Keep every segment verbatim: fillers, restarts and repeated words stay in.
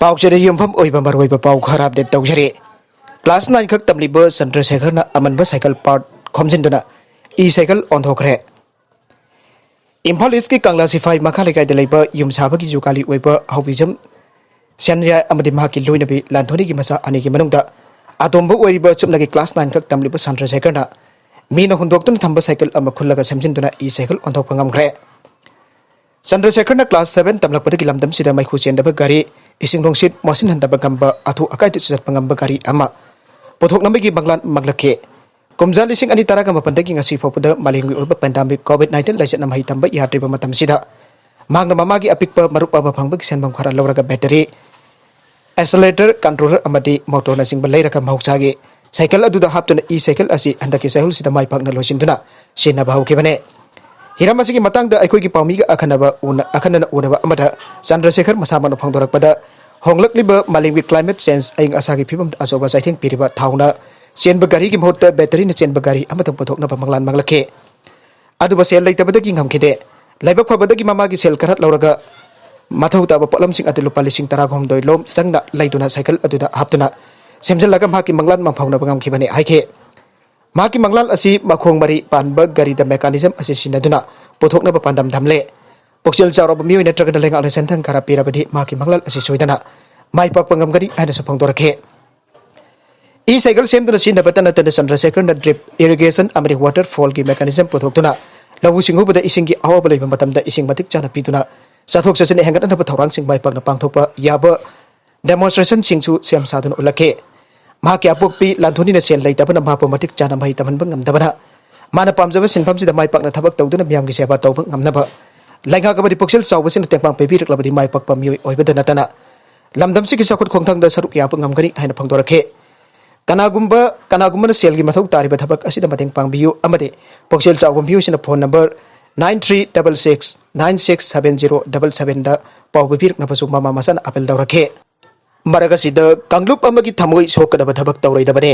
ꯄꯥꯎꯆꯦꯗ ꯌꯨꯝꯐꯝ ꯑꯣꯏꯕ ꯃꯔꯨꯑꯣꯏꯕ ꯄꯥꯎ ꯈꯔ ꯑꯞꯗꯦꯠ ꯇꯧꯖꯔꯤ꯫ ꯀ꯭ꯂꯥꯁ ꯅꯥꯏꯟ ꯈꯛ ꯇꯝꯂꯤꯕ ꯆꯟꯗ꯭ꯔꯁꯦꯈꯔꯅ ꯑꯃꯟꯕ cycle part ꯈꯣꯝꯖꯤꯟꯗꯨꯅ E cycle ꯑꯣꯟꯊꯣꯛꯈ꯭ꯔꯦ꯫ Imphal ꯏꯁꯀꯤ ꯀꯪꯂꯥ ꯁꯤꯐꯥꯏ ꯃꯈꯥ ꯂꯩꯀꯥꯏꯗ ꯂꯩꯕ ꯌꯨꯝ ꯁꯥꯕꯒꯤ ꯖꯨꯒꯥꯂꯤ ꯑꯣꯏꯕ ꯍꯧꯕꯤꯖꯝ ꯁꯦꯟꯌꯥꯏ ꯑꯃꯗꯤ ꯃꯍꯥꯛꯀꯤ ꯂꯣꯏꯅꯕꯤ ꯂꯥꯟꯊꯣꯏꯅꯤꯒꯤ ꯃꯆꯥ ꯑꯅꯤꯒꯤ ꯃꯅꯨꯡꯗ ꯑꯇꯣꯝꯕ ꯑꯣꯏꯔꯤꯕ ꯆꯨꯞꯅꯒꯤ ꯀ꯭ꯂꯥꯁ ꯅꯥꯏꯟ ꯈꯛ ꯇꯝꯂꯤꯕ ꯆꯟꯗ꯭ꯔꯁꯦꯈꯔꯅ ꯃꯤꯅ ꯍꯨꯟꯗꯣꯛꯇꯨꯅ ꯊꯝꯕ ꯁꯥꯏꯀꯜ ꯑꯃ ꯈꯨꯜꯂꯒ ꯁꯦꯝꯖꯤꯟꯗꯨꯅ ꯏ ꯁꯥꯏꯀꯜ ꯑꯣꯟꯊꯣꯛꯄ ꯉꯝꯈ꯭ꯔꯦ꯫ ꯆꯟꯗ꯭ꯔꯁꯦꯈꯔꯅ ꯀ꯭ꯂꯥꯁ ꯁꯚꯦꯟ ꯇꯝꯂꯛꯄꯗꯒꯤ ꯂꯝꯗꯝꯁꯤꯗ ꯃꯩꯈꯨ ꯆꯦꯟꯗꯕ ꯒꯥꯔꯤ, ꯏꯁꯤꯡ ꯅꯨꯡꯁꯤꯠ ꯃꯣꯠꯁꯤꯟꯍꯟꯗꯕ ꯉꯝꯕ, ꯑꯊꯨ ꯑꯀꯥꯏꯗ ꯆꯠꯄ ꯉꯝꯕ ꯒꯥꯔꯤ ꯑꯃ ꯄꯨꯊꯣꯛꯅꯕꯒꯤ ꯃꯪꯂꯥꯟ ꯃꯪꯂꯛꯈꯤ꯫ ꯀꯨꯝꯖꯥ ꯂꯤꯁꯤꯡ ꯑꯅꯤ ꯇꯔꯥꯒ ꯃꯥꯄꯟꯗꯒꯤ ꯉꯁꯤ ꯐꯥꯎꯕꯗ ꯃꯥꯂꯦꯝꯒꯤ ꯑꯣꯏꯕ ꯄꯦꯟꯗꯥꯃꯤꯛ ꯀꯣꯚꯤꯗ ꯅꯥꯏꯟꯇꯤꯟ ꯂꯥꯏꯆꯠꯅ ꯃꯍꯩ ꯇꯝꯕ ꯌꯥꯗ꯭ꯔꯤꯕ ꯃꯇꯝꯁꯤꯗ, ꯃꯍꯥꯛꯅ ꯃꯃꯥꯒꯤ ꯑꯄꯤꯛꯄ ꯃꯔꯨꯞ ꯑꯃ ꯐꯪꯕꯒꯤ ꯁꯦꯟꯐꯝ ꯈꯔ ꯂꯧꯔꯒ ꯕꯦꯇꯔꯤ, ꯑꯦꯁꯂꯦꯇꯔ, ꯀꯟꯇ꯭ꯔꯣꯂꯔ ꯑꯃꯗꯤ ꯃꯣꯇꯣꯔꯅꯆꯤꯡꯕ ꯂꯩꯔꯒ ꯃꯍꯧꯁꯥꯒꯤ ꯁꯥꯏꯀꯜ ꯑꯗꯨꯗ ꯍꯥꯞꯇꯨꯅ ꯏ ꯁꯥꯏꯀꯜ ꯑꯁꯤ ꯍꯟꯗꯛꯀꯤ ꯆꯌꯣꯜꯁꯤꯗ ꯃꯥꯏ ꯄꯥꯛꯅ ꯂꯣꯏꯁꯤꯟꯗꯨꯅ ꯁꯤꯖꯤꯟꯅꯕ ꯍꯧꯈꯤꯕꯅꯤ꯫ ꯍꯤꯔꯝ ꯑꯁꯤꯒꯤ ꯃꯇꯥꯡꯗ ꯑꯩꯈꯣꯏꯒꯤ ꯄꯥꯎꯃꯤꯒ ꯑꯈꯟꯅꯕ ꯎꯅ-, ꯑꯈꯟꯅꯅ ꯎꯅꯕ ꯑꯃꯗ ꯆꯟꯗ꯭ꯔꯁꯦꯈꯔ ꯃꯁꯥꯃꯛꯅ ꯐꯣꯡꯗꯣꯔꯛꯄꯗ, ꯍꯣꯡꯂꯛꯂꯤꯕ ꯃꯥꯂꯦꯝꯒꯤ ꯀ꯭ꯂꯥꯏꯃꯦꯠ ꯆꯦꯟꯖ, ꯑꯏꯪ ꯑꯁꯥꯒꯤ ꯐꯤꯕꯝꯗ ꯑꯆꯧꯕ ꯆꯩꯊꯦꯡ ꯄꯤꯔꯤꯕ ꯊꯥꯎꯅ ꯆꯦꯟꯕ ꯒꯥꯔꯤꯒꯤ ꯃꯍꯨꯠꯇ ꯕꯦꯇꯔꯤꯅ ꯆꯦꯟꯕ ꯒꯥꯔꯤ ꯑꯃꯇꯪ ꯄꯨꯊꯣꯛꯅꯕ ꯃꯪꯂꯥꯟ ꯃꯪꯂꯛꯈꯤ꯫ ꯑꯗꯨꯕꯨ ꯁꯦꯜ ꯂꯩꯇꯕꯗꯒꯤ ꯉꯝꯈꯤꯗꯦ꯫ ꯂꯥꯏꯕꯛ ꯐꯕꯗꯒꯤ ꯃꯃꯥꯒꯤ ꯁꯦꯜ ꯈꯔ ꯂꯧꯔꯒ ꯃꯊꯧ ꯇꯥꯕ ꯄꯣꯠꯂꯝꯁꯤꯡ ꯑꯗꯨ ꯂꯨꯄꯥ ꯂꯤꯁꯤꯡ ꯇꯔꯥꯍꯨꯝꯗꯣꯏ ꯂꯣꯝ ꯆꯪꯅ ꯂꯩꯗꯨꯅ ꯁꯥꯏꯀꯜ ꯑꯗꯨꯗ ꯍꯥꯞꯇꯨꯅ ꯁꯦꯝꯖꯤꯜꯂꯒ ꯃꯍꯥꯛꯀꯤ ꯃꯪꯂꯥꯟ ꯃꯪꯐꯥꯎꯅꯕ ꯉꯝꯈꯤꯕꯅꯤ ꯍꯥꯏꯈꯤ꯫ ꯃꯍꯥꯛꯀꯤ ꯃꯪꯂꯥꯟ ꯑꯁꯤ ꯃꯈꯣꯡ ꯃꯔꯤ ꯄꯥꯟꯕ ꯒꯥꯔꯤꯗ ꯃꯦꯀꯥꯅꯤꯖꯝ ꯑꯁꯤ ꯁꯤꯖꯤꯟꯅꯗꯨꯅ ꯄꯨꯊꯣꯛꯅꯕ ꯄꯥꯟꯗꯝ ꯊꯝꯂꯦ꯫ ꯄꯨꯛꯆꯦꯜ ꯆꯥꯎꯔꯕ ꯃꯤꯑꯣꯏ ꯅꯠꯇ꯭ꯔꯒꯅ ꯂꯩꯉꯥꯛꯅ ꯁꯦꯟꯊꯪ ꯈꯔ ꯄꯤꯔꯕꯗꯤ ꯃꯍꯥꯛꯀꯤ ꯃꯪꯂꯥꯟ ꯑꯁꯤ ꯁꯣꯏꯗꯅ ꯃꯥꯏ ꯄꯥꯛꯄ ꯉꯝꯒꯅꯤ ꯍꯥꯏꯅꯁꯨ ꯐꯣꯡꯗꯣꯔꯛꯈꯤ꯫ ꯏ ꯁꯥꯏꯀꯜ ꯁꯦꯝꯗꯨꯅ ꯁꯤꯖꯤꯟꯅꯕꯇ ꯅꯠꯇꯅ ꯆꯟꯗ꯭ꯔꯁꯦꯈꯔꯅ ꯗ꯭ꯔꯤꯞ ꯏꯔꯤꯒꯦꯁꯟ ꯑꯃꯗꯤ ꯋꯥꯇꯔꯐꯣꯜꯒꯤ ꯃꯦꯀꯥꯅꯤꯖꯝ ꯄꯨꯊꯣꯛꯇꯨꯅ ꯂꯧꯎ ꯁꯤꯡꯎꯕꯗ ꯏꯁꯤꯡꯒꯤ ꯑꯋꯥꯕ ꯂꯩꯕ ꯃꯇꯝꯗ ꯏꯁꯤꯡ ꯃꯇꯤꯛ ꯆꯥꯅ ꯄꯤꯗꯨꯅ ꯆꯠꯊꯣꯛ ꯆꯠꯁꯤꯟ ꯍꯦꯟꯒꯠꯍꯟꯅꯕ ꯊꯧꯔꯥꯡꯁꯤꯡ ꯃꯥꯏ ꯄꯥꯛꯅ ꯄꯥꯡꯊꯣꯛꯄ ꯌꯥꯕ ꯗꯦꯃꯣꯟꯁꯇ꯭ꯔꯦꯁꯟꯁꯤꯡꯁꯨ ꯁꯦꯝ ꯁꯥꯗꯨꯅ ꯎꯠꯂꯛꯈꯤ꯫ ꯃꯍꯥꯛꯀꯤ ꯑꯄꯣꯛꯄꯤ ꯂꯥꯟꯊꯣꯏꯅꯤꯅ ꯁꯦꯜ ꯂꯩꯇꯕꯅ ꯃꯍꯥꯛꯄꯨ ꯃꯇꯤꯛ ꯆꯥꯅ ꯃꯍꯩ ꯇꯝꯍꯟꯕ ꯉꯝꯗꯕꯅ ꯃꯥꯅ ꯄꯥꯝꯖꯕ ꯁꯤꯟꯐꯝꯁꯤꯗ ꯃꯥꯏ ꯄꯥꯛꯅ ꯊꯕꯛ ꯇꯧꯗꯨꯅ ꯃꯤꯌꯥꯝꯒꯤ ꯁꯦꯕꯥ ꯇꯧꯕ ꯉꯝꯅꯕ ꯂꯩꯉꯥꯛ ꯑꯃꯗꯤ ꯄꯨꯛꯆꯦꯜ ꯆꯥꯎꯕꯁꯤꯡꯅ ꯇꯦꯡꯕꯥꯡ ꯄꯤꯕꯤꯔꯛꯂꯕꯗꯤ ꯃꯥꯏ ꯄꯥꯛꯄ ꯃꯤꯑꯣꯏ ꯑꯣꯏꯕꯗ ꯅꯠꯇꯅ ꯂꯝꯗꯝꯁꯤꯒꯤ ꯆꯥꯎꯈꯠ ꯈꯣꯡꯊꯥꯡꯗ ꯁꯔꯨꯛ ꯌꯥꯕ ꯉꯝꯒꯅꯤ ꯍꯥꯏꯅ ꯐꯣꯡꯗꯣꯔꯛꯈꯤ꯫ ꯀꯅꯥꯒꯨꯝꯕ, ꯀꯅꯥꯒꯨꯝꯕꯅ ꯁꯦꯜꯒꯤ ꯃꯊꯧ ꯇꯥꯔꯤꯕ ꯊꯕꯛ ꯑꯁꯤꯗ ꯃꯇꯦꯡ ꯄꯥꯡꯕꯤꯌꯨ ꯑꯃꯗꯤ ꯄꯨꯛꯆꯦꯜ ꯆꯥꯎꯕ ꯃꯤꯑꯣꯏꯁꯤꯡꯅ phone number nine three double six nine six seven zero double ꯁꯚꯦꯟꯗ ꯄꯥꯎ ꯄꯤꯕꯤꯔꯛꯅꯕꯁꯨ ꯃꯃꯥ ꯃꯆꯥꯅ ꯑꯥꯄꯤꯜ ꯇꯧꯔꯛꯈꯤ꯫ ꯃꯔꯛ ꯑꯁꯤꯗ ꯀꯥꯡꯂꯨꯞ ꯑꯃꯒꯤ ꯊꯃꯣꯏ ꯁꯣꯛꯀꯗꯕ ꯊꯕꯛ ꯇꯧꯔꯣꯏꯗꯕꯅꯤ꯫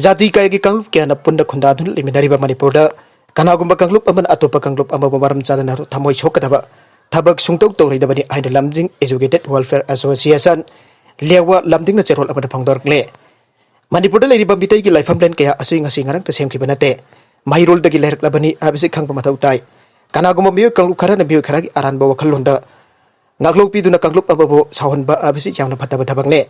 ꯖꯥꯇꯤ ꯀꯌꯥꯒꯤ ꯀꯥꯡꯂꯨꯞ ꯀꯌꯥꯅ ꯄꯨꯟꯅ ꯈꯨꯟꯗꯥꯗꯨꯅ ꯂꯩꯃꯤꯟꯅꯔꯤꯕ ꯃꯅꯤꯄꯨꯔꯗ ꯀꯅꯥꯒꯨꯝꯕ ꯀꯥꯡꯂꯨꯞ ꯑꯃꯅ ꯑꯇꯣꯞꯄ ꯀꯥꯡꯂꯨꯞ ꯑꯃꯕꯨ ꯃꯔꯝ ꯆꯥꯗꯅ ꯊꯃꯣꯏ ꯁꯣꯛꯀꯗꯕ, ꯊꯕꯛ ꯁꯨꯡꯇꯧ ꯇꯧꯔꯣꯏꯗꯕꯅꯤ ꯍꯥꯏꯅ ꯂꯝꯖꯤꯡ Educated Welfare Association, ꯂꯦꯋꯥ ꯂꯝꯖꯤꯡꯅ ꯆꯦꯔꯣꯜ ꯑꯃꯗ ꯐꯣꯡꯗꯣꯔꯛꯂꯦ꯫ ꯃꯅꯤꯄꯨꯔꯗ ꯂꯩꯔꯤꯕ ꯃꯤꯇꯩꯒꯤ ꯂꯥꯏꯐꯝꯂꯦꯟ ꯀꯌꯥ ꯑꯁꯤ ꯉꯁꯤ ꯉꯔꯥꯡꯇ ꯁꯦꯝꯈꯤꯕ ꯅꯠꯇꯦ꯫ ꯃꯍꯩꯔꯣꯜꯗꯒꯤ ꯂꯩꯔꯛꯂꯕꯅꯤ ꯍꯥꯏꯕꯁꯤ ꯈꯪꯕ ꯃꯊꯧ ꯇꯥꯏ꯫ ꯀꯅꯥꯒꯨꯝꯕ ꯃꯤꯑꯣꯏ ꯀꯥꯡꯂꯨꯞ ꯈꯔꯅ ꯃꯤꯑꯣꯏ ꯈꯔꯒꯤ ꯑꯔꯥꯟꯕ ꯋꯥꯈꯜꯂꯣꯟꯗ ꯉꯥꯛꯂꯧ ꯄꯤꯗꯨꯅ ꯀꯥꯡꯂꯨꯞ ꯑꯃꯕꯨ ꯁꯥꯎꯍꯟꯕ ꯍꯥꯏꯕꯁꯤ ꯌꯥꯝꯅ ꯐꯠꯇꯕ ꯊꯕꯛꯅꯤ꯫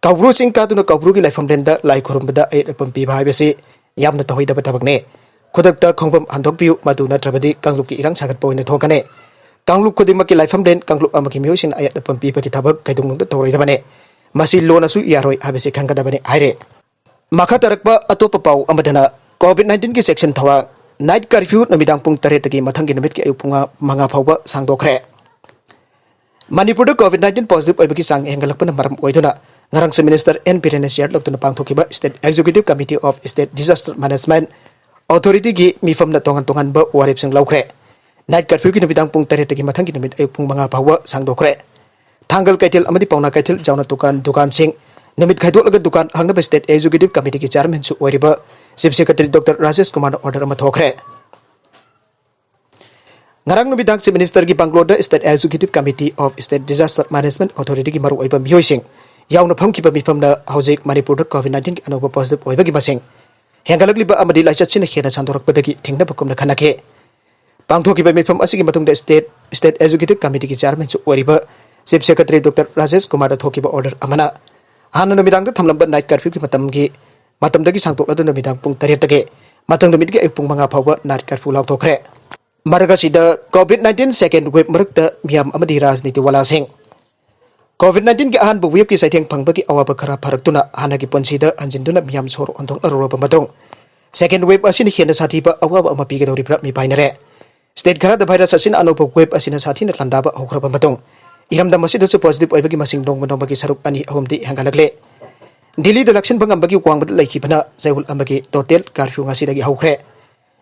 ꯀꯧꯕ꯭ꯔꯨ ꯆꯤꯡ ꯀꯥꯗꯨꯅ ꯀꯧꯕ꯭ꯔꯨꯒꯤ ꯂꯥꯏꯐꯝꯂꯦꯟꯗ ꯂꯥꯏ ꯈꯨꯔꯨꯝꯕꯗ ꯑꯌꯦꯠ ꯑꯄꯟ ꯄꯤꯕ ꯍꯥꯏꯕꯁꯤ ꯌꯥꯝꯅ ꯇꯧꯍꯩꯗꯕ ꯊꯕꯛꯅꯤ꯫ ꯈꯨꯗꯛꯇ ꯈꯣꯡꯐꯝ ꯍꯟꯗꯣꯛꯄꯤꯌꯨ, ꯃꯗꯨ ꯅꯠꯇ꯭ꯔꯕꯗꯤ ꯀꯥꯡꯂꯨꯞꯀꯤ ꯏꯔꯥꯡ ꯁꯥꯒꯠꯄ ꯑꯣꯏꯅ ꯊꯣꯛꯀꯅꯤ꯫ ꯀꯥꯡꯂꯨꯞ ꯈꯨꯗꯤꯡꯃꯛꯀꯤ ꯂꯥꯏꯐꯝꯂꯦꯟ ꯀꯥꯡꯂꯨꯞ ꯑꯃꯒꯤ ꯃꯤꯑꯣꯏꯁꯤꯡꯅ ꯑꯌꯦꯠ ꯑꯄꯟ ꯄꯤꯕꯒꯤ ꯊꯕꯛ ꯀꯩꯗꯧꯅꯨꯡꯗ ꯇꯧꯔꯣꯏꯗꯕꯅꯤ꯫ ꯃꯁꯤ ꯂꯣꯟꯅꯁꯨ ꯌꯥꯔꯣꯏ ꯍꯥꯏꯕꯁꯤ ꯈꯪꯒꯗꯕꯅꯤ ꯍꯥꯏꯔꯦ꯫ ꯃꯈꯥ ꯇꯥꯔꯛꯄ ꯑꯇꯣꯞꯄ ꯄꯥꯎ ꯑꯃꯗꯅ, COVID nineteen ꯒꯤ ꯆꯦꯛꯁꯤꯟ ꯊꯧꯔꯥꯡ, night curfew ꯅꯨꯃꯤꯗꯥꯡ ꯄꯨꯡ ꯇꯔꯦꯠꯇꯒꯤ ꯃꯊꯪꯒꯤ ꯅꯨꯃꯤꯠꯀꯤ ꯑꯌꯨꯛ ꯄꯨꯡ ꯃꯉꯥ ꯐꯥꯎꯕ ꯁꯥꯡꯗꯣꯛꯈ꯭ꯔꯦ꯫ ꯃꯅꯤꯄꯨꯔꯗ COVID nineteen positive ꯑꯣꯏꯕꯒꯤ ꯆꯥꯡ ꯍꯦꯟꯒꯠꯂꯛꯄꯅ ꯃꯔꯝ ꯑꯣꯏꯗꯨꯅ ꯉꯔꯥꯡ Chief Minister N Biren ꯅ chair ꯂꯧꯗꯨꯅ ꯄꯥꯡꯊꯣꯛꯈꯤꯕ State Executive Committee of State Disaster Management Authority ꯒꯤ ꯃꯤꯐꯝꯅ ꯇꯣꯉꯥꯟ ꯇꯣꯉꯥꯟꯕ ꯋꯥꯔꯦꯞꯁꯤꯡ ꯂꯧꯈ꯭ꯔꯦ꯫ Night curfew ꯒꯤ ꯅꯨꯃꯤꯗꯥꯡ ꯄꯨꯡ ꯇꯔꯦꯠꯇꯒꯤ ꯃꯊꯪꯒꯤ ꯅꯨꯃꯤꯠ ꯑꯌꯨꯛ ꯄꯨꯡ ꯃꯉꯥ ꯐꯥꯎꯕ ꯁꯥꯡꯗꯣꯛꯈ꯭ꯔꯦ꯫ ꯊꯥꯡꯒꯜ ꯀꯩꯊꯦꯜ ꯑꯃꯗꯤ ꯄꯥꯎꯅꯥ ꯀꯩꯊꯦꯜ ꯌꯥꯎꯅ ꯗꯨꯀꯥꯟ, ꯗꯨꯀꯥꯟꯁꯤꯡ ꯅꯨꯃꯤꯠ ꯈꯥꯏꯗꯣꯛꯂꯒ ꯗꯨꯀꯥꯟ ꯍꯥꯡꯅꯕ State Executive Committee ꯒꯤ chairman ꯁꯨ ꯑꯣꯏꯔꯤꯕ Chief Secretary Doctor ꯔꯥꯖꯦꯁ ꯀꯨꯃꯥꯔꯅ order ꯑꯃ ꯊꯣꯛꯈ꯭ꯔꯦ꯫ ꯉꯔꯥꯡ ꯅꯨꯃꯤꯗꯥꯡ Chief Minister ꯒꯤ bungalow the State Executive Committee of State Disaster Management Authority ꯒꯤ ꯃꯔꯨꯑꯣꯏꯕ ꯃꯤꯑꯣꯏꯁꯤꯡ ꯌꯥꯎꯅ ꯐꯝꯈꯤꯕ ꯃꯤꯐꯝꯅ ꯍꯧꯖꯤꯛ ꯃꯅꯤꯄꯨꯔꯗ COVID nineteen ꯒꯤ ꯑꯅꯧꯕ positive ꯑꯣꯏꯕꯒꯤ ꯃꯁꯤꯡ ꯍꯦꯟꯒꯠꯂꯛꯂꯤꯕ ꯑꯃꯗꯤ ꯂꯥꯏꯆꯠꯁꯤꯅ ꯍꯦꯟꯅ ꯁꯟꯗꯣꯔꯛꯄꯗꯒꯤ ꯊꯤꯡꯅꯕꯒꯨꯝꯅ ꯈꯟꯅꯈꯤ꯫ ꯄꯥꯡꯊꯣꯛꯈꯤꯕ ꯃꯤꯐꯝ ꯑꯁꯤꯒꯤ ꯃꯇꯨꯡꯗ State, State Executive Committee ꯒꯤ chairman ꯁꯨ ꯑꯣꯏꯔꯤꯕ Chief Secretary Doctor ꯔꯥꯖꯦꯁ ꯀꯨꯃꯥꯔꯗ ꯊꯣꯛꯈꯤꯕ order ꯑꯃꯅ ꯍꯥꯟꯅ ꯅꯨꯃꯤꯗꯥꯡꯗ ꯊꯝꯂꯝꯕ night curfew ꯒꯤ ꯃꯇꯝꯒꯤ, ꯃꯇꯝꯗꯒꯤ ꯁꯥꯡꯗꯣꯛꯂꯗꯨꯅ ꯅꯨꯃꯤꯗꯥꯡ ꯄꯨꯡ ꯇꯔꯦꯠꯇꯒꯤ ꯃꯊꯪ ꯅꯨꯃꯤꯠꯀꯤ ꯑꯌꯨꯛ ꯄꯨꯡ ꯃꯉꯥ ꯐꯥꯎꯕ night curfew ꯂꯥꯎꯊꯣꯛꯈ꯭ꯔꯦ꯫ ꯃꯔꯛ ꯑꯁꯤꯗ COVID nineteen second wave ꯃꯔꯛꯇ ꯃꯤꯌꯥꯝ ꯑꯃꯗꯤ ꯔꯥꯖꯅꯤꯇꯤ ꯋꯥꯂꯥꯁꯤꯡ꯫ COVID nineteen ꯒꯤ ꯑꯍꯥꯟꯕ wave ꯀꯤ ꯆꯩꯊꯦꯡ ꯐꯪꯕꯒꯤ ꯑꯋꯥꯕ ꯈꯔ ꯐꯔꯛꯇꯨꯅ ꯍꯥꯟꯅꯒꯤ ꯄꯨꯟꯁꯤꯗ ꯍꯟꯖꯤꯟꯗꯨꯅ ꯃꯤꯌꯥꯝ ꯁꯣꯔ ꯍꯣꯟꯗꯣꯛꯅꯔꯨꯔꯕ ꯃꯇꯨꯡ, second wave ꯑꯁꯤꯅ ꯍꯦꯟꯅ ꯁꯥꯊꯤꯕ ꯑꯋꯥꯕ ꯑꯃ ꯄꯤꯒꯗꯧꯔꯤꯕ꯭ꯔꯥ ꯃꯤꯄꯥꯏꯅꯔꯦ꯫ State ꯈꯔꯗ virus ꯑꯁꯤꯅ ꯑꯅꯧꯕ wave ꯑꯁꯤꯅ ꯁꯥꯊꯤꯅ ꯂꯥꯟꯗꯥꯕ ꯍꯧꯈ꯭ꯔꯕ ꯃꯇꯨꯡ, ꯏꯔꯝꯗꯝ ꯑꯁꯤꯗꯁꯨ positive ꯑꯣꯏꯕꯒꯤ ꯃꯁꯤꯡ ꯅꯣꯡꯃ ꯅꯣꯡꯃꯒꯤ ꯁꯔꯨꯛ ꯑꯅꯤ ꯑꯍꯨꯝꯗꯤ ꯍꯦꯟꯒꯠꯂꯛꯂꯦ꯫ ꯗꯤꯜꯂꯤꯗ ꯂꯥꯛꯁꯤꯟꯕ ꯉꯝꯕꯒꯤ ꯋꯥꯡꯃꯗ ꯂꯩꯈꯤꯕꯅ ꯆꯌꯣꯜ ꯑꯃꯒꯤ total curfew ꯉꯁꯤꯗꯒꯤ ꯍꯧꯈ꯭ꯔꯦ꯫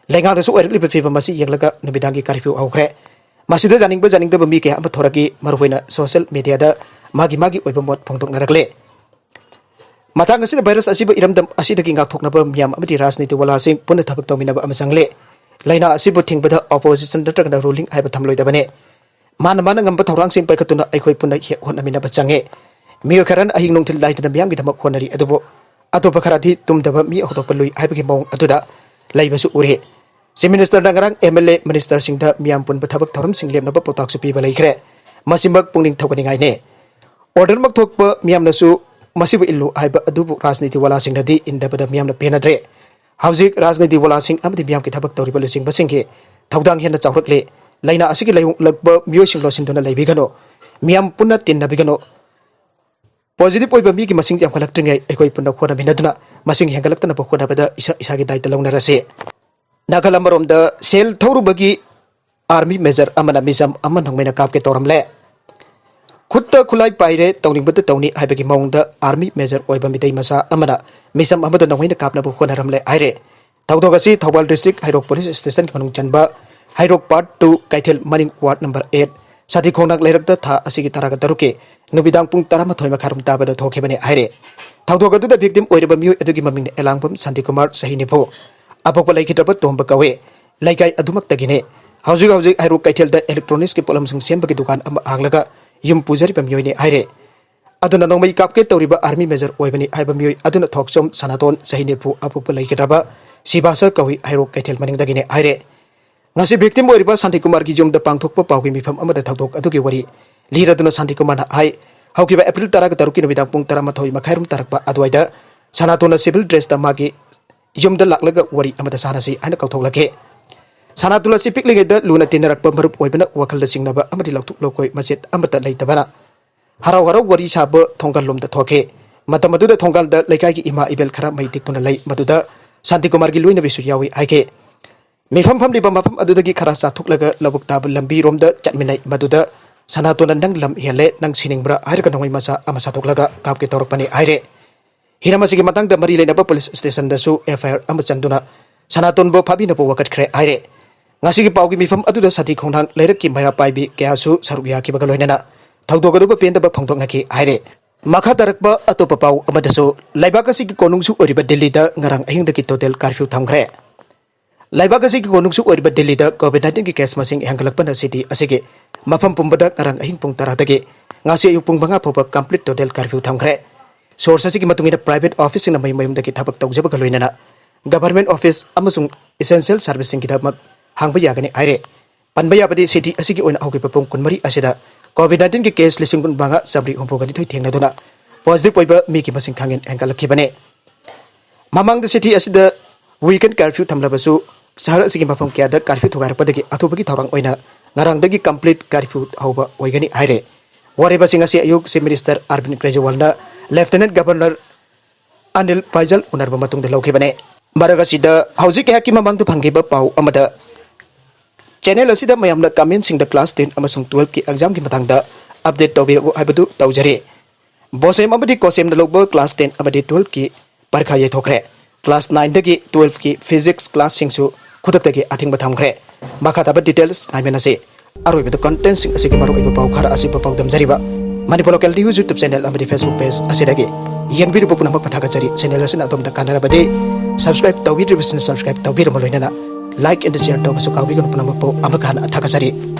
ꯂꯩꯉꯥꯛꯅꯁꯨ ꯑꯣꯏꯔꯛꯂꯤꯕ ꯐꯤꯕꯝ ꯑꯁꯤ ꯌꯦꯡꯂꯒ ꯅꯨꯃꯤꯗꯥꯡꯒꯤ curfew ꯍꯧꯈ꯭ꯔꯦ꯫ ꯃꯁꯤꯗ ꯌꯥꯅꯤꯡꯕ ꯌꯥꯅꯤꯡꯗꯕ ꯃꯤ ꯀꯌꯥ ꯑꯃ ꯊꯣꯔꯛꯏ, ꯃꯔꯨꯑꯣꯏꯅ social media ꯗ ꯃꯥꯒꯤ ꯃꯥꯒꯤ ꯑꯣꯏꯕ ꯃꯣꯠ ꯐꯣꯡꯗꯣꯛꯅꯔꯛꯂꯦ꯫ ꯃꯇꯥꯡ ꯑꯁꯤꯗ virus ꯑꯁꯤꯕꯨ ꯏꯔꯝꯗꯝ ꯑꯁꯤꯗꯒꯤ ꯉꯥꯛꯊꯣꯛꯅꯕ ꯃꯤꯌꯥꯝ ꯑꯃꯗꯤ ꯔꯥꯖꯅꯤꯇꯤ ꯋꯥꯂꯥꯁꯤꯡ ꯄꯨꯟꯅ ꯊꯕꯛ ꯇꯧꯃꯤꯟꯅꯕ ꯑꯃ ꯆꯪꯂꯦ꯫ ꯂꯥꯏꯅꯥ ꯑꯁꯤꯕꯨ ꯊꯤꯡꯕꯗ opposition ꯅꯠꯇ꯭ꯔꯒꯅ ruling ꯍꯥꯏꯕ ꯊꯝꯂꯣꯏꯗꯕꯅꯤ꯫ ꯃꯥꯅ ꯃꯥꯅ ꯉꯝꯕ ꯊꯧꯔꯥꯡꯁꯤꯡ ꯄꯥꯏꯈꯠꯇꯨꯅ ꯑꯩꯈꯣꯏ ꯄꯨꯟꯅ ꯍꯦꯛ ꯍꯣꯠꯅꯃꯤꯟꯅꯕ ꯆꯪꯉꯤ꯫ ꯃꯤꯑꯣꯏ ꯈꯔꯅ ꯑꯍꯤꯡ ꯅꯨꯡꯊꯤꯜ ꯂꯥꯏꯗꯅ ꯃꯤꯌꯥꯝꯒꯤꯗꯃꯛ ꯍꯣꯠꯅꯔꯤ, ꯑꯗꯨꯕꯨ ꯑꯇꯣꯞꯄ ꯈꯔꯗꯤ ꯇꯨꯝꯗꯕ ꯃꯤ ꯍꯧꯗꯣꯛꯄ ꯂꯨꯏ ꯍꯥꯏꯕꯒꯤ ꯃꯑꯣꯡ ꯑꯗꯨꯗ ꯂꯩꯕꯁꯨ ꯎꯔꯦ꯫ ꯆꯤꯐ ꯃꯤꯅꯤꯁꯇꯔꯅ ꯉꯔꯥꯡ ꯑꯦꯝ ꯑꯦꯜ ꯑꯦ ꯃꯤꯅꯤꯁꯇꯔꯁꯤꯡꯗ ꯃꯤꯌꯥꯝ ꯄꯨꯟꯕ ꯊꯕꯛ ꯊꯧꯔꯝꯁꯤꯡ ꯂꯦꯞꯅꯕ ꯄꯥꯎꯇꯥꯛꯁꯨ ꯄꯤꯕ ꯂꯩꯈ꯭ꯔꯦ꯫ ꯃꯁꯤꯃꯛ ꯄꯨꯛꯅꯤꯡ ꯊꯧꯒꯠꯅꯤꯡꯉꯥꯏꯅꯤ꯫ ꯑꯣꯔꯗꯔꯃꯛ ꯊꯣꯛꯄ ꯃꯤꯌꯥꯝꯅꯁꯨ ꯃꯁꯤꯕꯨ ꯏꯜꯂꯨ ꯍꯥꯏꯕ ꯑꯗꯨꯕꯨ ꯔꯥꯖꯅꯤꯇꯤ ꯋꯥꯂꯥꯁꯤꯡꯅꯗꯤ ꯏꯟꯗꯕꯗ ꯃꯤꯌꯥꯝꯅ ꯄꯦꯟꯅꯗ꯭ꯔꯦ꯫ ꯍꯧꯖꯤꯛ ꯔꯥꯖꯅꯤꯇꯤ ꯋꯥꯂꯥꯁꯤꯡ ꯑꯃꯗꯤ ꯃꯤꯌꯥꯝꯒꯤ ꯊꯕꯛ ꯇꯧꯔꯤꯕ ꯂꯨꯆꯤꯡꯕꯁꯤꯡꯒꯤ ꯊꯧꯗꯥꯡ ꯍꯦꯟꯅ ꯆꯥꯎꯔꯛꯂꯦ꯫ ꯂꯥꯏꯅꯥ ꯑꯁꯤꯒꯤ ꯂꯥꯏꯑꯣꯡꯂꯛꯄ ꯃꯤꯑꯣꯏꯁꯤꯡ ꯂꯣꯠꯁꯤꯟꯗꯨꯅ ꯂꯩꯕꯤꯒꯅꯨ꯫ ꯃꯤꯌꯥꯝ ꯄꯨꯟꯅ ꯇꯤꯟꯅꯕꯤꯒꯅꯨ꯫ ꯄꯣꯖꯤꯇꯤꯚ ꯑꯣꯏꯕ ꯃꯤꯒꯤ ꯃꯁꯤꯡ ꯌꯥꯝꯈꯠꯂꯛꯇ꯭ꯔꯤꯉꯩ ꯑꯩꯈꯣꯏ ꯄꯨꯟꯅ ꯍꯣꯠꯅꯃꯤꯟꯅꯗꯨꯅ ꯃꯁꯤꯡ ꯍꯦꯟꯒꯠꯂꯛꯇꯅꯕ ꯍꯣꯠꯅꯕꯗ ꯏꯁꯥ ꯏꯁꯥꯒꯤ ꯗꯥꯏꯇ ꯂꯧꯅꯔꯁꯤ꯫ ꯅꯥꯀꯜ ꯑꯃꯔꯣꯝꯗ ꯁꯦꯜ ꯊꯧꯔꯨꯕꯒꯤ ꯑꯥꯔꯃꯤ ꯃꯦꯖꯔ ꯑꯃꯅ ꯃꯤꯆꯝ ꯑꯃ ꯅꯣꯡꯃꯩꯅ ꯀꯥꯞꯀꯦ ꯇꯧꯔꯝꯂꯦ꯫ ꯈꯨꯠꯇ ꯈꯨꯠꯂꯥꯏ ꯄꯥꯏꯔꯦ, ꯇꯧꯅꯤꯡꯕꯗ ꯇꯧꯅꯤ ꯍꯥꯏꯕꯒꯤ ꯃꯑꯣꯡꯗ ꯑꯥꯔꯃꯤ ꯃꯦꯖꯔ ꯑꯣꯏꯕ ꯃꯤꯇꯩ ꯃꯆꯥ ꯑꯃꯅ ꯃꯤꯆꯝ ꯑꯃꯗ ꯅꯣꯡꯃꯩꯅ ꯀꯥꯞꯅꯕ ꯍꯣꯠꯅꯔꯝꯂꯦ ꯍꯥꯏꯔꯦ꯫ ꯊꯧꯗꯣꯛ ꯑꯁꯤ ꯊꯧꯕꯥꯜ ꯗꯤꯁꯇ꯭ꯔꯤꯛ ꯍꯩꯔꯣꯛ ꯄꯨꯂꯤꯁ ꯁ꯭ꯇꯦꯁꯟꯒꯤ ꯃꯅꯨꯡ ꯆꯟꯕ ꯍꯩꯔꯣꯛ ꯄꯥꯔꯠ ꯇꯨ ꯀꯩꯊꯦꯜ ꯃꯅꯤꯡ ꯋꯥꯔꯗ ꯅꯝꯕꯔ ꯑꯦꯠ ꯁꯥꯟꯇꯤ ꯈꯣꯡꯅꯥꯡ ꯂꯩꯔꯛꯇ ꯊꯥ ꯑꯁꯤꯒꯤ ꯇꯔꯥꯒ ꯇꯔꯨꯛꯀꯤ ꯅꯨꯃꯤꯗꯥꯡ ꯄꯨꯡ ꯇꯔꯥꯃꯥꯊꯣꯏ ꯃꯈꯥꯏꯔꯣꯝ ꯇꯥꯕꯗ ꯊꯣꯛꯈꯤꯕꯅꯤ ꯍꯥꯏꯔꯦ꯫ ꯊꯧꯗꯣꯛ ꯑꯗꯨꯗ ꯚꯤꯛꯇꯤꯝ ꯑꯣꯏꯔꯤꯕ ꯃꯤꯑꯣꯏ ꯑꯗꯨꯒꯤ ꯃꯃꯤꯡꯅ ꯑꯦꯂꯥꯡꯕꯝ ꯁꯥꯟꯇꯤꯀꯨꯃꯥꯔ, ꯆꯍꯤ ꯅꯤꯐꯨ꯫ ꯑꯄꯣꯛꯄ ꯂꯩꯈꯤꯗ꯭ꯔꯕ ꯇꯣꯝꯕ ꯀꯧꯏ꯫ ꯂꯩꯀꯥꯏ ꯑꯗꯨꯃꯛꯇꯒꯤꯅꯤ꯫ ꯍꯧꯖꯤꯛ ꯍꯧꯖꯤꯛ ꯍꯩꯔꯣꯛ ꯀꯩꯊꯦꯜꯗ ꯏꯂꯦꯛꯇ꯭ꯔꯣꯅꯤꯛꯁꯀꯤ ꯄꯣꯠꯂꯝꯁꯤꯡ ꯁꯦꯝꯕꯒꯤ ꯗꯨꯀꯥꯟ ꯑꯃ ꯍꯥꯡꯂꯒ ꯌꯨꯝ ꯄꯨꯖꯔꯤꯕ ꯃꯤꯑꯣꯏꯅꯤ ꯍꯥꯏꯔꯦ꯫ ꯑꯗꯨꯅ ꯅꯣꯡꯃꯩ ꯀꯥꯞꯀꯦ ꯇꯧꯔꯤꯕ ꯑꯥꯔꯃꯤ ꯃꯦꯖꯔ ꯑꯣꯏꯕꯅꯤ ꯍꯥꯏꯕ ꯃꯤꯑꯣꯏ ꯑꯗꯨꯅ ꯊꯣꯛꯆꯣꯝ ꯁꯅꯥꯇꯣꯟ, ꯆꯍꯤ ꯅꯤꯐꯨ, ꯑꯄꯣꯛꯄ ꯂꯩꯈꯤꯗ꯭ꯔꯕ ꯁꯤꯕꯥꯁ ꯀꯧꯏ, ꯍꯩꯔꯣꯛ ꯀꯩꯊꯦꯜ ꯃꯅꯤꯡꯗꯒꯤꯅꯤ ꯍꯥꯏꯔꯦ꯫ ꯉꯁꯤ ꯚꯤꯛꯇꯤꯝ ꯑꯣꯏꯔꯤꯕ ꯁꯥꯟꯇꯤꯀꯨꯃꯥꯔꯒꯤ ꯌꯨꯝꯗ ꯄꯥꯡꯊꯣꯛꯄ ꯄꯥꯎꯒꯤ ꯃꯤꯐꯝ ꯑꯃꯗ ꯊꯧꯗꯣꯛ ꯑꯗꯨꯒꯤ ꯋꯥꯔꯤ ꯂꯤꯔꯗꯨꯅ ꯁꯥꯟꯇꯤꯀꯨꯃꯥꯔꯅ ꯍꯥꯏ, ꯍꯧꯈꯤꯕ ꯑꯦꯄ꯭ꯔꯤꯜ ꯇꯔꯥꯒ ꯇꯔꯨꯛꯀꯤ ꯅꯨꯃꯤꯗꯥꯡ ꯄꯨꯡ ꯇꯔꯥꯃꯥꯊꯣꯏ ꯃꯈꯥꯏꯔꯣꯝ ꯇꯥꯔꯛꯄ ꯑꯗꯨꯋꯥꯏꯗ ꯁꯅꯥꯇꯣꯟꯅ ꯁꯤꯚꯤꯜ ꯗ꯭ꯔꯦꯁꯇ ꯃꯥꯒꯤ ꯌꯨꯝꯗ ꯂꯥꯛꯂꯒ ꯋꯥꯔꯤ ꯑꯃꯗ ꯁꯥꯟꯅꯁꯤ ꯍꯥꯏꯅ ꯀꯧꯊꯣꯛꯂꯛꯈꯤ꯫ ꯁꯅꯥꯇꯣꯟ ꯑꯁꯤ ꯄꯤꯛꯂꯤꯉꯩꯗ ꯂꯨꯅ ꯇꯤꯟꯅꯔꯛꯄ ꯃꯔꯨꯞ ꯑꯣꯏꯕꯅ ꯋꯥꯈꯜꯗ ꯆꯤꯡꯅꯕ ꯑꯃꯗꯤ ꯂꯧꯊꯣꯛ ꯂꯧꯈꯣꯏ ꯃꯆꯦꯠ ꯑꯃꯠꯇ ꯂꯩꯇꯕꯅ ꯍꯔꯥꯎ ꯍꯔꯥꯎ ꯋꯥꯔꯤ ꯁꯥꯕ ꯊꯣꯡꯒꯜꯂꯣꯝꯗ ꯊꯣꯛꯈꯤ꯫ ꯃꯇꯝ ꯑꯗꯨꯗ ꯊꯣꯡꯒꯥꯜꯗ ꯂꯩꯀꯥꯏꯒꯤ ꯏꯃꯥ ꯏꯕꯦꯜ ꯈꯔ ꯃꯩ ꯇꯤꯛꯇꯨꯅ ꯂꯩ, ꯃꯗꯨꯗ ꯁꯥꯟꯇꯤꯀꯨꯃꯥꯔꯒꯤ ꯂꯣꯏꯅꯕꯤꯁꯨ ꯌꯥꯎꯏ ꯍꯥꯏꯈꯤ꯫ ꯃꯤꯐꯝ ꯐꯝꯂꯤꯕ ꯃꯐꯝ ꯑꯗꯨꯗꯒꯤ ꯈꯔ ꯆꯥꯊꯣꯛꯂꯒ ꯂꯧꯕꯨꯛ ꯇꯥꯕ ꯂꯝꯕꯤꯔꯣꯝꯗ ꯆꯠꯃꯤꯟꯅꯩ꯫ ꯃꯗꯨꯗ ꯁꯅꯥꯇꯣꯟꯅ "ꯅꯪ ꯂꯝ ꯍꯦꯜꯂꯦ, ꯅꯪ ꯁꯤꯅꯤꯡꯕ꯭ꯔꯥ?" ꯍꯥꯏꯔꯒ ꯅꯣꯡꯃꯩ ꯃꯆꯥ ꯑꯃ ꯁꯥꯗꯣꯛꯂꯒ ꯀꯥꯞꯀꯦ ꯇꯧꯔꯛꯄꯅꯤ ꯍꯥꯏꯔꯦ꯫ ꯍꯤꯔꯝ ꯑꯁꯤꯒꯤ ꯃꯇꯥꯡꯗ ꯃꯔꯤ ꯂꯩꯅꯕ ꯄꯨꯂꯤꯁ ꯁ꯭ꯇꯦꯁꯟꯗꯁꯨ ꯑꯦꯐ ꯑꯥꯏ ꯑꯥꯔ ꯑꯃ ꯆꯟꯗꯨꯅ ꯁꯅꯥꯇꯣꯟꯕꯨ ꯐꯥꯕꯤꯅꯕ ꯋꯥꯀꯠꯈ꯭ꯔꯦ ꯍꯥꯏꯔꯦ꯫ ꯉꯁꯤꯒꯤ ꯄꯥꯎꯒꯤ ꯃꯤꯐꯝ ꯑꯗꯨꯗ ꯁꯥꯟꯇꯤ ꯈꯣꯡꯅꯥꯡ ꯂꯩꯔꯛꯀꯤ ꯃꯩꯔꯥ ꯄꯥꯏꯕꯤ ꯀꯌꯥꯁꯨ ꯁꯔꯨꯛ ꯌꯥꯈꯤꯕꯒ ꯂꯣꯏꯅꯅ ꯊꯧꯗꯣꯛ ꯑꯗꯨꯕꯨ ꯄꯦꯟꯗꯕ ꯐꯣꯡꯗꯣꯛꯅꯈꯤ ꯍꯥꯏꯔꯦ꯫ ꯃꯈꯥ ꯇꯥꯔꯛꯄ ꯑꯇꯣꯞꯄ ꯄꯥꯎ ꯑꯃꯗꯁꯨ, ꯂꯩꯕꯥꯛ ꯑꯁꯤꯒꯤ ꯀꯣꯅꯨꯡꯁꯨ ꯑꯣꯏꯔꯤꯕ ꯗꯤꯜꯂꯤꯗ ꯉꯔꯥꯡ ꯑꯍꯤꯡꯗꯒꯤ ꯇꯣꯇꯦꯜ ꯀꯥꯔꯐ꯭ꯌꯨ ꯊꯝꯈ꯭ꯔꯦ꯫ ꯂꯩꯕꯥꯛ ꯑꯁꯤꯒꯤ ꯀꯣꯅꯨꯡꯁꯨ ꯑꯣꯏꯔꯤꯕ ꯗꯤꯜꯂꯤꯗ COVID nineteen ꯒꯤ case ꯃꯁꯤꯡ ꯍꯦꯟꯒꯠꯂꯛꯄꯅ city ꯑꯁꯤꯒꯤ ꯃꯐꯝ ꯄꯨꯝꯕꯗ ꯉꯔꯥꯡ ꯑꯍꯤꯡ ꯄꯨꯡ ꯇꯔꯥꯗꯒꯤ ꯉꯁꯤ ꯑꯌꯨꯛ ꯄꯨꯡ ꯃꯉꯥ ꯐꯥꯎꯕ complete total curfew ꯊꯝꯈ꯭ꯔꯦ꯫ Source ꯑꯁꯤꯒꯤ ꯃꯇꯨꯡ ꯏꯟꯅ, private office ꯁꯤꯡꯅ ꯃꯌꯨꯝ ꯃꯌꯨꯝꯗꯒꯤ ꯊꯕꯛ ꯇꯧꯖꯕꯒ ꯂꯣꯏꯅꯅ government office ꯑꯃꯁꯨꯡ essential service ꯁꯤꯡꯒꯤꯗꯃꯛ ꯍꯥꯡꯕ ꯌꯥꯒꯅꯤ ꯍꯥꯏꯔꯦ꯫ ꯄꯟꯕ ꯌꯥꯕꯗꯤ, city ꯑꯁꯤꯒꯤ ꯑꯣꯏꯅ ꯍꯧꯈꯤꯕ ꯄꯨꯡ ꯀꯨꯟꯃꯔꯤ ꯑꯁꯤꯗ COVID nineteen ꯒꯤ case ꯂꯤꯁꯤꯡ ꯀꯨꯟꯃꯉꯥ ꯆꯥꯃꯔꯤ ꯍꯨꯝꯐꯨꯒ ꯅꯤꯊꯣꯏ ꯊꯦꯡꯅꯗꯨꯅ positive ꯑꯣꯏꯕ ꯃꯤꯒꯤ ꯃꯁꯤꯡ ꯈꯪꯍꯦꯟ ꯍꯦꯟꯒꯠꯂꯛꯈꯤꯕꯅꯤ꯫ ꯃꯃꯥꯡꯗ city ꯑꯁꯤꯗ weekend curfew ꯊꯝꯂꯕꯁꯨ, ꯁꯍꯔ ꯑꯁꯤꯒꯤ ꯃꯐꯝ ꯀꯌꯥꯗ curfew ꯊꯨꯒꯥꯏꯔꯛꯄꯗꯒꯤ ꯑꯊꯨꯕꯒꯤ ꯊꯧꯔꯥꯡ ꯑꯣꯏꯅ ꯉꯔꯥꯡꯗꯒꯤ complete curfew ꯍꯧꯕ ꯑꯣꯏꯒꯅꯤ ꯍꯥꯏꯔꯦ꯫ ꯋꯥꯔꯦꯞ ꯑꯁꯤ ꯉꯁꯤ ꯑꯌꯨꯛ Chief Minister Arvind Kejriwal ꯅ Lieutenant Governor ꯑꯅꯤꯜ ꯕꯥꯏꯖꯜ ꯎꯅꯔꯕ ꯃꯇꯨꯡꯗ ꯂꯧꯈꯤꯕꯅꯤ꯫ ꯃꯔꯛ ꯑꯁꯤꯗ, ꯍꯧꯖꯤꯛ ꯑꯩꯍꯥꯛꯀꯤ ꯃꯃꯥꯡꯗ ꯐꯪꯈꯤꯕ ꯄꯥꯎ ꯑꯃꯗ, channel ꯑꯁꯤꯗ ꯃꯌꯥꯝꯅ comment ꯁꯤꯡꯗ class ten ꯑꯃꯁꯨꯡ twelve ꯀꯤ exam ꯒꯤ ꯃꯇꯥꯡꯗ update ꯇꯧꯕꯤꯔꯛꯎ ꯍꯥꯏꯕꯗꯨ ꯇꯧꯖꯔꯤ꯫ BOSEM ꯑꯃꯗꯤ COHSEM ꯅ ꯂꯧꯕ class ten ꯑꯃꯗꯤ twelve ꯀꯤ ꯄꯔꯤꯈꯥ ꯌꯩꯊꯣꯛꯈ꯭ꯔꯦ꯫ Class nine ꯗꯒꯤ twelve ꯀꯤ physics class ꯁꯤꯡꯁꯨ ꯈꯨꯗꯛꯇꯒꯤ ꯑꯊꯤꯡꯕ ꯊꯝꯈ꯭ꯔꯦ꯫ ꯃꯈꯥ ꯇꯥꯕ details ꯉꯥꯏꯃꯤꯟꯅꯁꯤ꯫ ꯑꯔꯣꯏꯕꯗ, content ꯁꯤꯡ ꯑꯁꯤꯒꯤ ꯃꯔꯨꯑꯣꯏꯕ ꯄꯥꯎ ꯈꯔ ꯑꯁꯤꯕꯨ ꯄꯥꯎꯗꯝꯖꯔꯤꯕ Manipur Local News YouTube channel ꯑꯃꯗꯤ Facebook page ꯑꯁꯤꯗꯒꯤ ꯌꯦꯡꯕꯤꯔꯤꯕ ꯄꯨꯝꯅꯃꯛꯄꯨ ꯊꯥꯒꯠꯆꯔꯤ꯫ Channel ꯑꯁꯤꯅ ꯑꯗꯣꯝꯗ ꯀꯥꯟꯅꯔꯕꯗꯤ subscribe ꯇꯧꯕꯤꯗ꯭ꯔꯤꯕꯁꯤꯡꯅ subscribe ꯇꯧꯕꯤꯔꯝꯕ ꯂꯣꯏꯅꯅ like and share ꯇꯧꯕꯁꯨ ꯀꯥꯎꯕꯤꯒꯅꯨ꯫ ꯄꯨꯝꯅꯃꯛꯄꯨ ꯑꯃꯨꯛ ꯍꯟꯅ ꯊꯥꯒꯠꯆꯔꯤ꯫